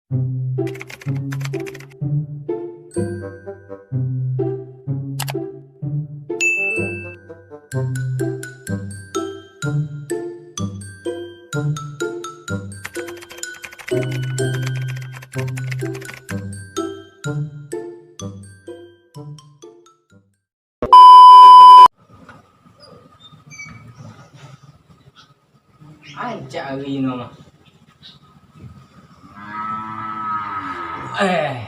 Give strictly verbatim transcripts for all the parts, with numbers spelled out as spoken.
Ancak ari no mah. Eh,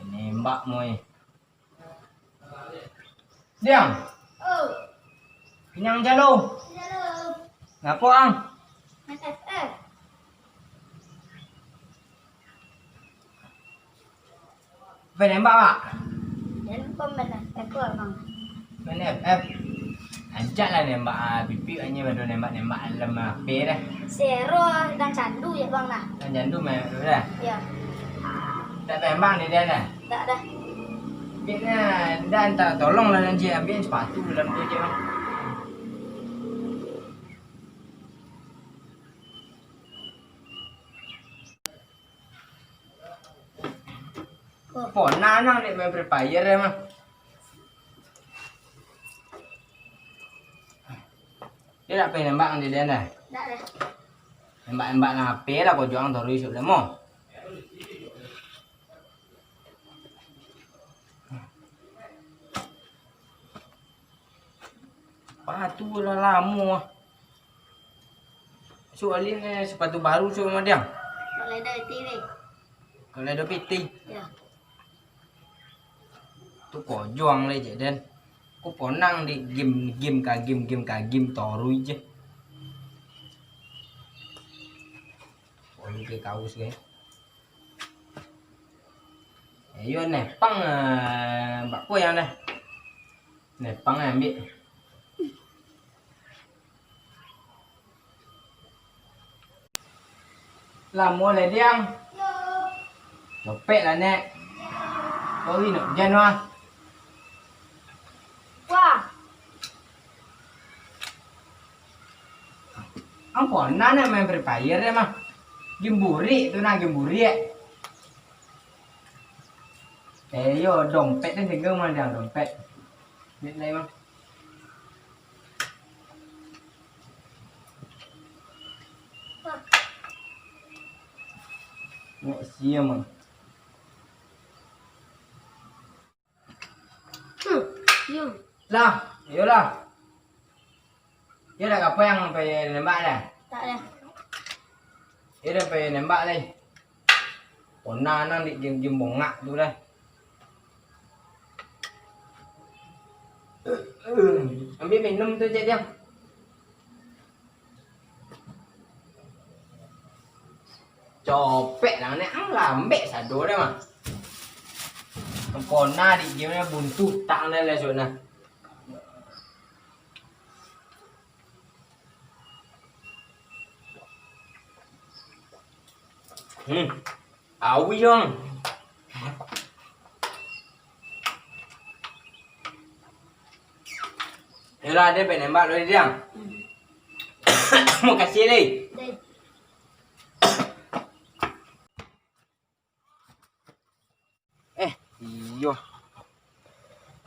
nembak moi. Diang. Oh. Pinyang jalo. Jalo. Ngapo, Ang? Main F F. Pai nembak, Mak? Jan lupo main F F ko, Bang. Main F F. Ancak lah nembak, ah, pipik, anyo baru nembak-nembak dalam H P dah. Sero dan candu ya, Bang, nah. Dan candu main tu dah. Ya. Tak tembak ni dia dah. Tak dah. Ambil nah, dah, minta tolong lah, nanti ambil sepatu dalam tu je, Bang. Ponah nang dek main Free Fire ya mah. Dia nak pai nembak nang di dia dah. Ndak dah. Nembak-nembak nang H P lah, kau juang taruih isuk dah mo. Sepatu lah lamo ah. Sualin eh, sepatu baru suruh madiang. Kalau ada P T deh. Kalau ada P T. Ya. Tu kojuang lah je dan. Ko ponang di game, game ka game, game ka game taruih je. Oh, ni ke kaus ke. Ayo nepang, eh, bak ko yang dah. Nepang eh, ambil. Lamo lai, Diang? Copek lah, Nek. Oi, nak hujan mah. Wah. Ang pernah nak main Free Fire ya mah? Game burik tu nah, game burik. Eh, yo, dompet kan jaga mah, Diang, dompet. Duit lai mah. Nak siam ah. Hmm, siam. Lah, iyolah. Iyo dah, apo yang pai nembak dah? Tak dah. Iyo dah, pai nembak lai. Ponah nang di game-game bongak tu dah. Ambil minum tu, Cek Diang. Copek lah, Nek. Ang lambek sado dah mah. Ponah di game dah buntu tang dah lah, sudah. Hmm. Awi dong. Yolah, dia penembak dulu, Diang. Makasih, Lei. Eh, iyo.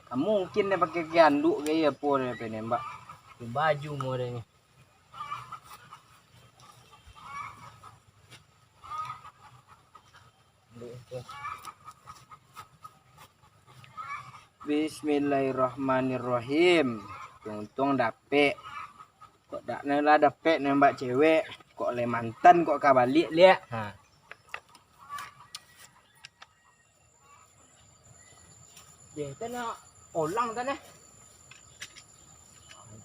Kamu mungkin dia pakai, pakai anduk ke, iya, apo dia penembak. Tu baju model ni. Bismillahirrahmanirrahim. Untung-untung dapek. Kok dak lah dapek nembak cewek, kok lai mantan kok ka baliak liak. Ha. Deh, tanah olang tanah.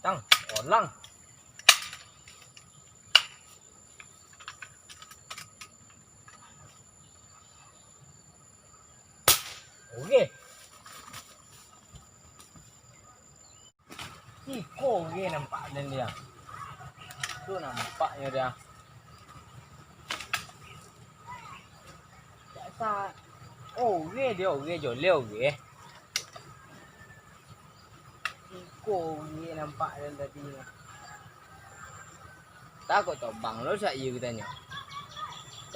Tang, olang. Oke. Iko ge nampak den dia. Tu nampaknyo dia. Tak sa-, oge dia, oge joleh, oge. Iko ge nampak den tadi. Takut tobang lo sak iyo kitanyo.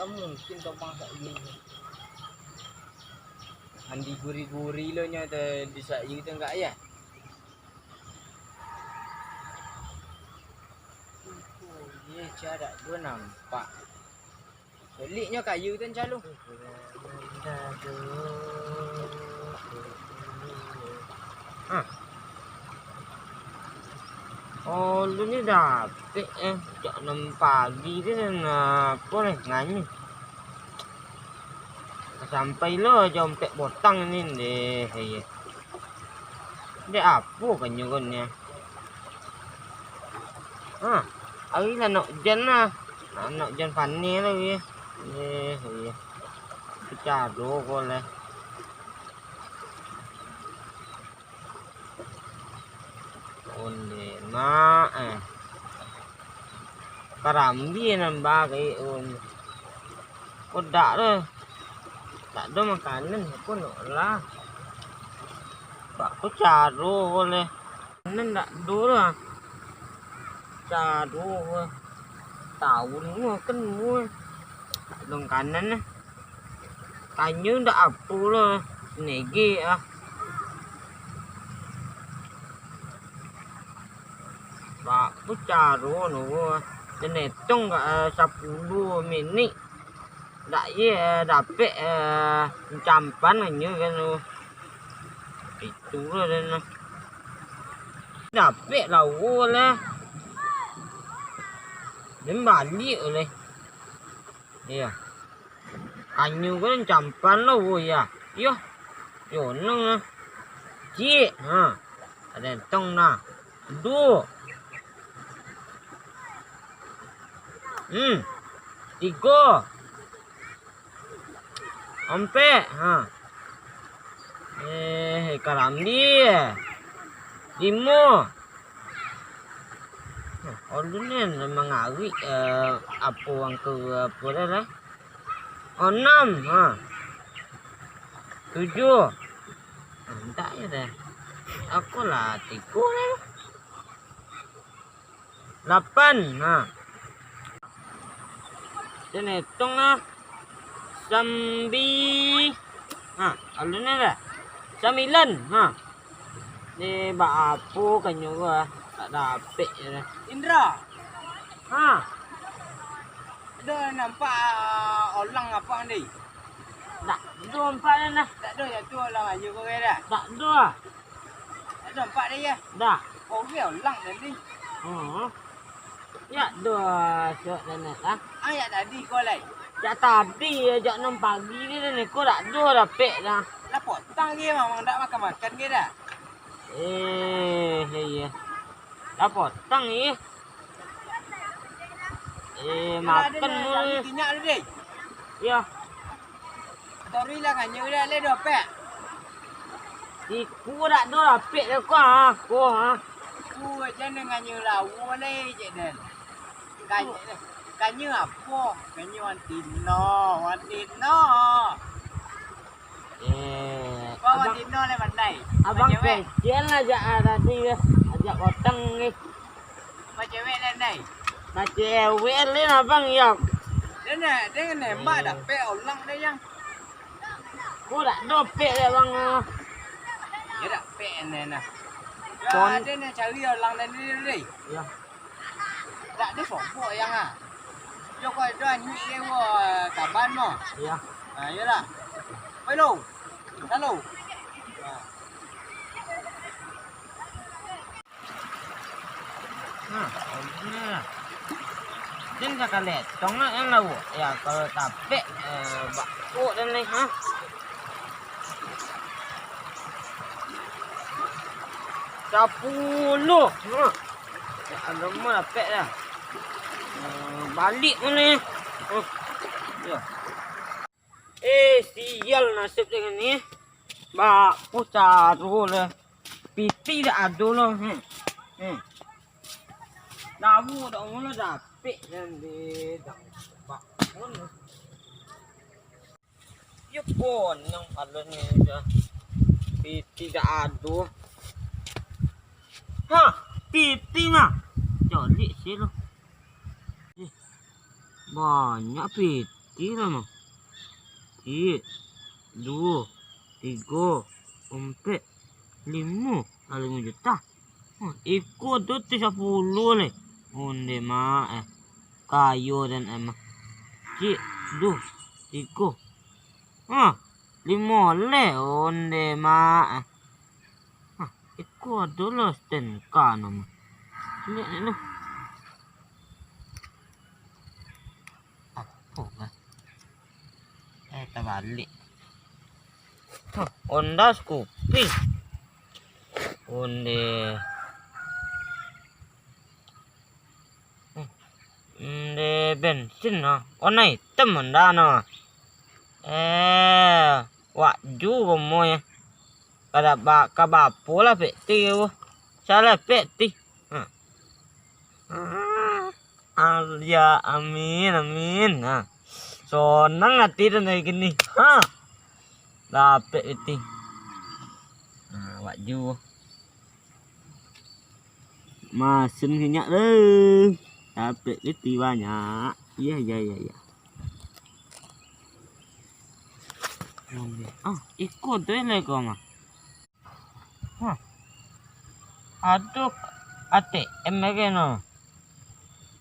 Mungkin ka bang sak ni. Andi guri-guri lo nyo tu di sak ni tu enggak ya? Oh, ye, cadak tu nampak. Peliknyo kayu tu, Calo. Ah. Oh, lu ni dapek, eh. Jak enam pagi tu, apo ni, nganyi. Sampai lo jam ampek potang ni, deh, ye. Dek apo kan nyurunnyo? Ha, ari lah nak ujan lah. Nak, nak ujan paneh lah, ye. Ye, ye. Pecah doh ko lah. Onde nak, eh. Karambia nan bagai on. Kodak tu. Tak ado makanan pun lah. Bak ko caro ko leh. Makanan tak ado lah. Caro ko. Taun ko makan ko. Tak ado makanan lah. Tanyo ndak apo lah, negek ah. Bak, bacaro nu, den etong ka, eh, sapuluah minik. Ndak ye, eh, dapek, eh, campan anyo kan tu. Itu lah den. Dapek lah, oh, lah. Den baliak leh. Iyo. Kanyu ko campan lo, wo, ya. Iyo. Yo, nang lah. Ciek. Ha. Ado entong nah. Duo. Hmm. Tigo. Ampek. Ha. Eh, karambia. Limo. Alun ni mangarik, eh, apo angka apo dah lah. Anam, ha. Tujuah. Andak ya dah. Aku lah tigo lah. Lapan, ha. Den etong lah. Sambi-, ha, alun ni dah. Sambilan, ha. Ni bak apo kanyo ko, ah? Tak dapek je lah. Indra. Ha. Ado nampak, ah, olang apo tadi? Tak ado nampak dah. Tak ado, ya tu olang aja ko dah. Tak ado ah. Tak ado nampak dah, ya? Dah. Oh, olang tadi. Hmm. Ya, doh, suak dan lah. Ah, ya tadi ko lai. Jak tadi, jak enam pagi ni, ni ko dak doh dapek dah. Lah potang ge, mamang dak makan-makan ge dah. Eh, iya. Lah potang ni. Eh, makan dulu ni. Minyak dulu deh. Iya. Tori lah nganyo dah, leh dapek. Iku dak ado dapek dah ko, ha, ko, ha. Ku jan nganyo lawo leh, cek den. Kanyo, kanyo apo? Kanyo antino, antino. Eh, ko abang, antino leh pandai. Abang kecil lah jak, ah, tadi, ya. Ajak potong ni. Bacewek lai, Ndai. Bacewek lai, abang, yo. Den, den nembak dapek olang deh, Yang. Ko dak dapek deh, abang. Yo dapek, den, nah. Yo, den cari olang den dulu, deh. Yo. Dak deh sobok, Yang, ah. Yo, ko ado anyik ke, wo, kaban mo. Yo. Ha, iyolah. Oi, lo. Halo. Ha. Nah, nah. Den sakali etong lah, kan, lauak. Yo, kalau dapek, eh, bakok den ni, ha. Sapuluah. Ha. Yo, ado mah dapek dah. Eh, baliak mah ni. Ha. Yo. Eh, sial nasib den ni. Bak, caro lah. Pitih dak ado lah. Hmm. Hmm. Lawo dak mula dapek den di bak. Yo, ponong alun ni dah. Pitih dak ado. Ha, pitih mah. Caliak sih lo. Eh, banyak pitih. Iyo lah, Mang. Ciek, duo, tigo, ompek, limo, ah, limo juta. Hah, iko tu ti sapuluah leh. Onde mak, eh. Kayo den, eh, mah. Ciek, duo, tigo. Hah, limo leh, onde mak, eh. Hah, iko ado lo S T N K namo. Liek ni lu. Apo lah. Eh, tabaliak. Huh, Honda Scoopy. Onde. Onde bensin no. Warna itam Honda no. Eh, wak ju komo ya. Kada ba-, ka bapo lah peti ko. Salah peti. Ha. Ah, ya, amin, amin. Ha. Sonang ati tu dari kini. Ha. Dapek peti. Ha, wak ju. Masin sinyak tu. Dapek peti banyak. Iya, iya, iya, iya. Ah, iko tu yang leko mah. Hah. Ado A T M lagi no.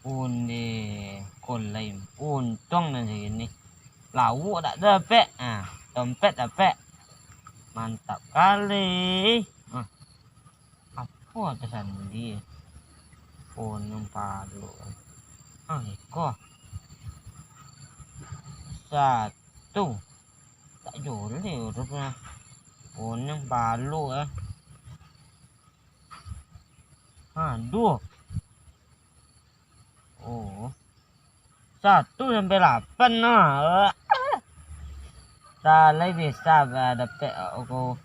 Onde, kolai. Untuang nan sagini. Lauak dak dapek. Ah, dompet dapek. Mantap kali. Ah. Apo tu sandi? Onde palu. Ah, iko. Satu. Tak joleh urus lah. Onde palu, eh. Ha, duo. Oh. Satu sampai lapan nah. Salai bisa ba dapek aku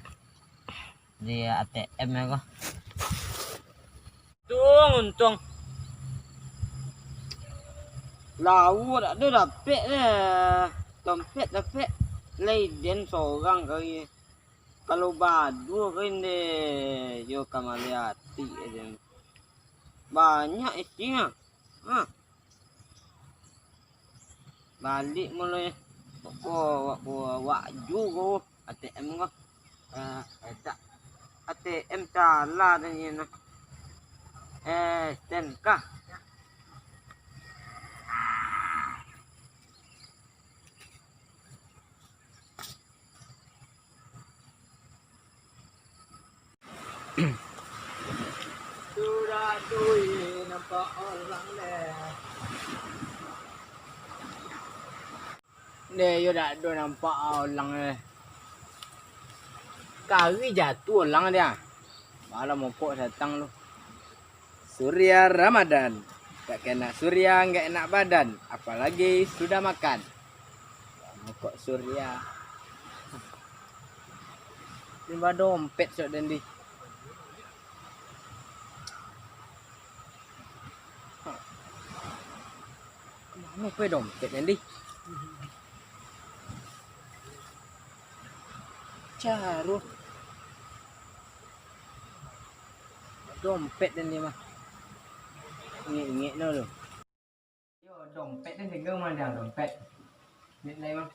di A T M aku. Untuang, untuang. Lauak dak ado dapek deh. Dompet dapek. Lai den sorang kali. Kalau baduo kali deh, yo ka maleh ati aja. Banyak isinyo. Ha. Baliak mulo, eh. Ko, ko, wak ju ko, A T M ko. Eh, eh, tak. A T M salah tadi nah. Eh, S T N K. Sudah duit nampak orang leh. Deh, yo dak ado nampak orang leh. Kari jatuah orang dia. Malah mokok datang tu. Surya Ramadan. Gak kena surya, gak enak badan. Apalagi sudah makan. Mokok surya. Limbah dompet sok den di. Kemano pe dompet den di? Caruh. Dompet den di mah. Ingek-ingek no tu. Yo, dompet ni tigo mah dia, dompet. Duit lai mah.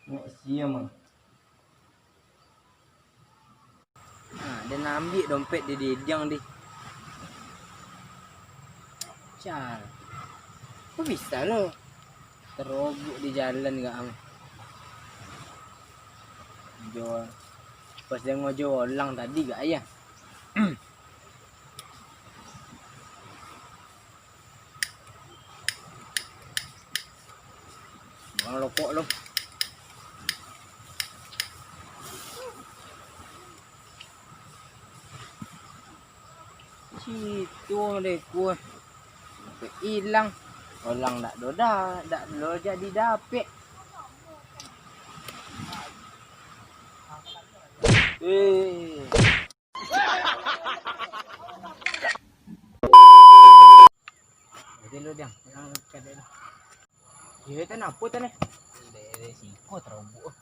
Nak sia mah. Nah, dia nak ambil dompet di didiang di. Cal. Kok bisa lo? Terobok di jalan gak am. Jo. Pas dia ngojo olang tadi gak ayah. Bang rokok lo. Situ deh ku. Sampai ilang. Olang dak do dah, dak do jadi dapek. Eh. Jadi lu diang, yang kadai lu. Iya, itu napo tu nih? Dari siko terobok.